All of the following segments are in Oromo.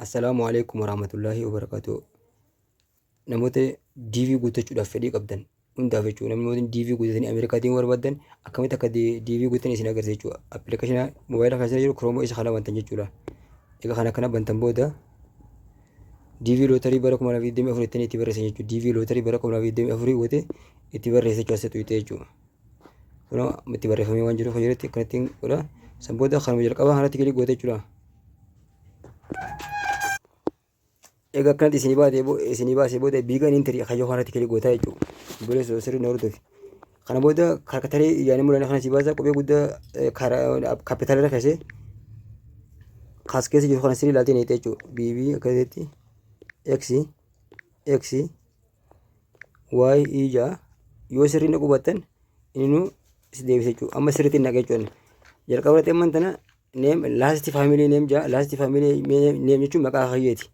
Assalaamu alaikum warahmatullaahi wabarakaatuh. Namoota DV guuttachuudhaaf fedhii qabdan hundaaf jechuudha. Namoonni DV guuttatanii Ameerikaa deemuu barbaadan akkamitti akka DV guuttan isin agarsiisa jechuudha. Appilikeeshina moobaayila keessa jiru Chrome isa kana bantan jechuudha. Egaa kana akkana bantan booda DV lootarii bara 2024 jettanii itti barreessan jechuudha. DV lootarii bara 2024 goote itti barreessa jechuudha. Asitti tuqxee jechuudha. Kunoo itti barreeffamee waan jiruuf jirutti akkanatti godha. San booda kanuma jalqabaa kanatti kilik goote jechuudha. Egaa akkanatti isinii baatee isinii baasee booda biigan intirii kayyoo kanatti kilik gootaa jechuudha. Obboleessa sirrii na hordofi. Kana booda karaktarii ijaan mul'anne kana si baasa qubee guddaa kaapitaala irra keessee kaas keessa jiru kana sirrii ilaaltee neettee jechuudha. BB akkasitti X X Y E ja'a yoo sirrii na qubattan inni si deebisa jechuudha. Amma sirriitti naqa jechuudha. Jalqaba irratti amman tana Name last family name jaa last family name jechuun maqaa kiyyeeti.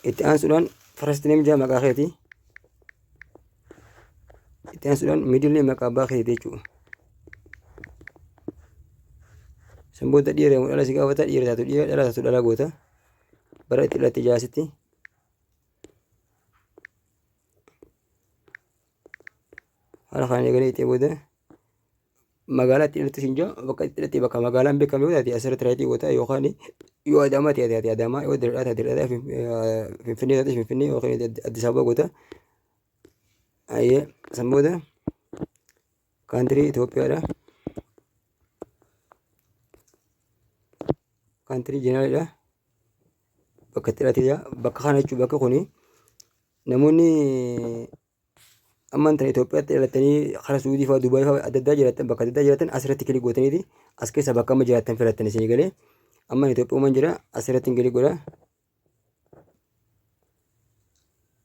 Itti aansuudhaan first name jaa maqaa keeti. Itti aansuudhaan middle name maqaa abbaa keeti jechuudha. San booda dhiira yommuu dhala si gaafata dhiira taatu dhiira dhala taatu dhala goota. Bara itti dhalatte jaasitti. Haala kanaan eeganii itti booda magaalaa itti dhalatte siin jaa bakka itti dhalatte bakka magaalaan beekame yoo taate asirratti raayitii goota yookaan yoo Adaamaa ta'e taate Adaamaa yoo Dirredhaa taate Dirredhaa Finfinnee taate Finfinnee yookaan Addis Ababa goota. Ayyee san booda kaantirii Itoophiyaadha. Kaantirii jeneraaliidha. Bakka itti dhalate bakka kana jechuun bakka kuni namoonni ammaan tana Itoophiyaatti dhalatanii karaa Suudii fa'aa Dubaay fa'aa adda addaa jiraatan bakka adda addaa jiraatan asirratti kilik gootaniiti as keessa bakka amma jiraattan filattan isinii galee amma Itoophiyumaan jira asirratti kilik godha.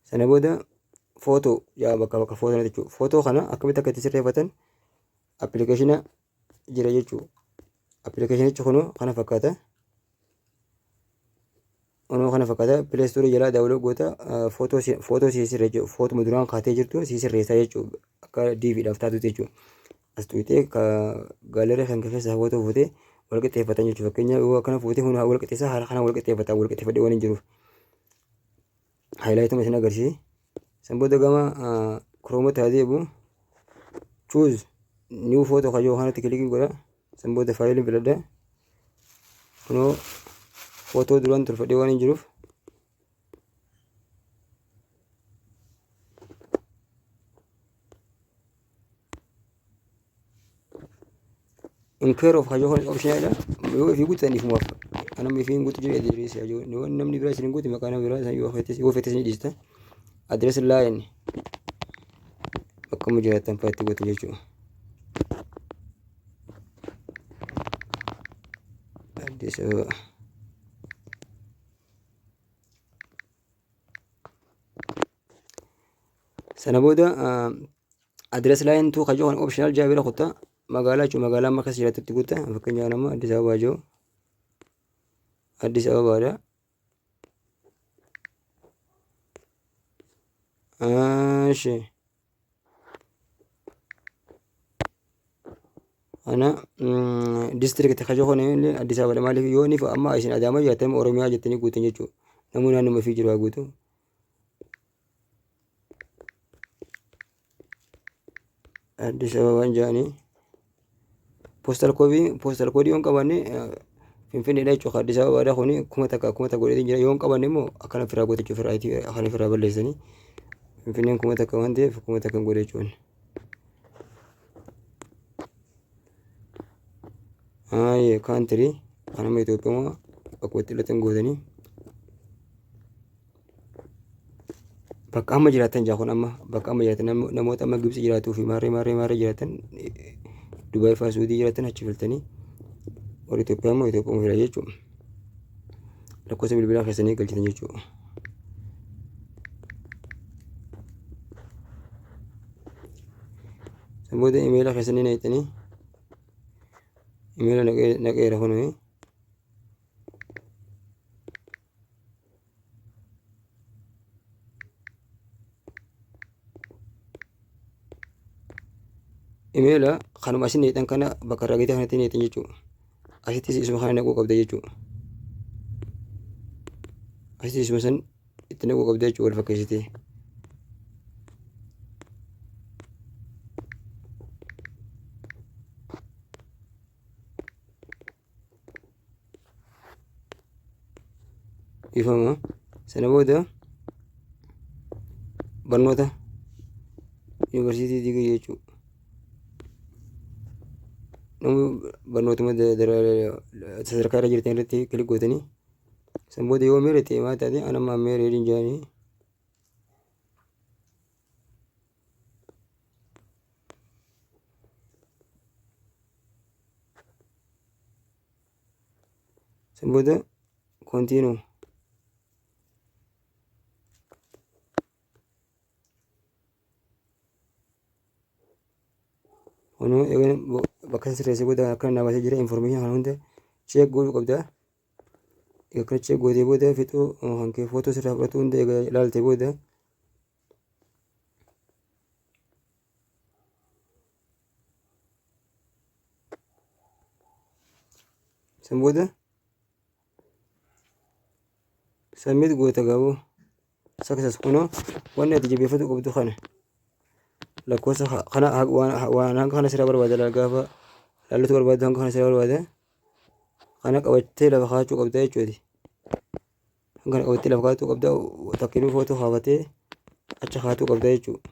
Sana booda footoo yaa bakka bakka footoo jechuudha. Footoo kana akkamitti akka itti sirreeffatan appilikeeshina jira jechuudha. Appilikeeshinichi kunoo kana fakkaata. Kunoo kana fakkaata. Play Store jalaa daawwaloo goota footoo footoo sii sirreessa jechuudha. Footuma duraan kaatee jirtu sii sirreessa jechuudha. Akka DVdhaaf taatutti jechuudha. As tuqxee gaalarii kan keessaa footoo fuutee wal qixxeeffatan jechuudha. Fakkeenyaaf yoo akkana fuutee kun wal qixxeessa haala kanaan wal qixxeeffata wal qixxeeffadhee waan hin jiruuf. Haayilaayituma isin agarsiise. San booda gama Chrome haa deebi'u. Choose new photo kan jiru kanatti kilikiin godha. San booda faayiliin filadha. Kunoo footoo duraan tolfadhee waan hin jiruuf in care of hajoo kan optionidha. Yoo ifii guutan ifumaaf. Anam ifii hin guutu jedhee address hajoo. Yoo namni biraa isin hin guuti maqaa nama biraa san yoo feetes yoo feetes ni dhiista. Address line bakka mu jiraattan fa'aa itti gootan jechuudha. Addis Ababa. Sana booda address line 2 kan jedhu optional jaa bira kutta magaalaa jechuun magaalaa amma keessa jiraattutti guutta fakkeenyaaf nama Addis Ababaa jiru Addis Ababaadha. Eshi ana district kan jedhu illee Addis Ababa maaliif yoo inni amma isin Adaamaa jiraattan Oromiyaa jettanii guutan jechuudha. Namni naannoo ofii jiru haa guutu. Addis Ababaan jedhanii postal koodii postal koodii yoo hin qabaanne Finfinneedha jechuudha. Addis Ababaadha kuni 1000 1000 godheetiin jira. Yoo hin qabaanne immoo akkana ofirraa goote jechuudha. Ofirraa akkana ofirraa balleessanii Finfinneen 1000 waan ta'eef 1000 godhe jechuudha. Aayee kaantirii kanama Itoophiyaa bakka itti dhalatan gootanii. Bakka amma jiraatan jaa kun amma bakka amma jiraatan namoota amma Gibxi jiraatuu fi maarree maarree maarree jiraatan Dubaay fa'aa Suudii jiraatan achi filtanii warri Itoophiyaa immoo Itoophiyaa fila jechuudha. Lakkoofsa bilbilaa keessanii galchitan jechuudha. San booda imeela keessanii naqxanii imeela naqeera kunii. Imeela Kanuma asin neexan kana bakka irraa gadi kanatti neexan jechuudha. Asittis isuma kana naquu qabda jechuudha. Asittis isuma san itti naquu qabda jechuudha wal fakkeessitee. Ifama. Sana booda barnoota yuunivarsiitii digirii jechuudha. Namni barnootuma sadarkaa irra jirtan irratti kilik gootanii san booda yoo meere ta'e maal taate an amma meere hin jaanii. San booda continue. Kunoo eega bakka isa sirreessee booda akkana naa baasee jira information kana hunda check godhuu qabda. Eega akkana check gootee booda fixuu kan kee footoo sirraa fudhatu hunda eega ilaalte booda san booda submit goota gaaboo. Success kunoo wanni ati jabeeffatu qabdu kana lakkoofsa kana waan hanga kana sirraa barbaada laal gaafa laallatu barbaadu hanga kana sirraa barbaada kana qabattee lafa kaa'achuu qabda jechuuti. Hanga kana qabattee lafa kaa'achuu qabda takkiinuu footoo kaafatee achi kaa'achuu qabda jechuudha.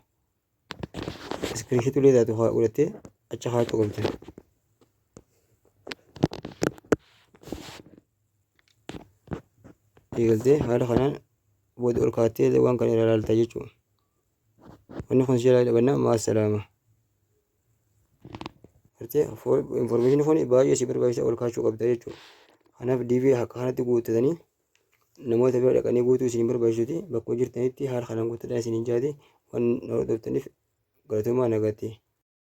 Iskiriinshiitii illee taatu godhattee achi kaa'achuu qabda. Eegaltee haala kanaan booda ol kaattee waan kana irraa ilaalta jechuudha. Wanni kun si jalaa dhabanna maa salaama. Gartee information kun baay'ee si barbaachisa ol kaachuu qabda jechuudha. Kanaaf DV akka kanatti guuttatanii namoota bira dhaqanii guutuu isin hin barbaachisuti bakkuma jirtanitti haala kanaan guuttadhaa isiniin jaati waan na hordoftaniif galatoomaa nagaatti.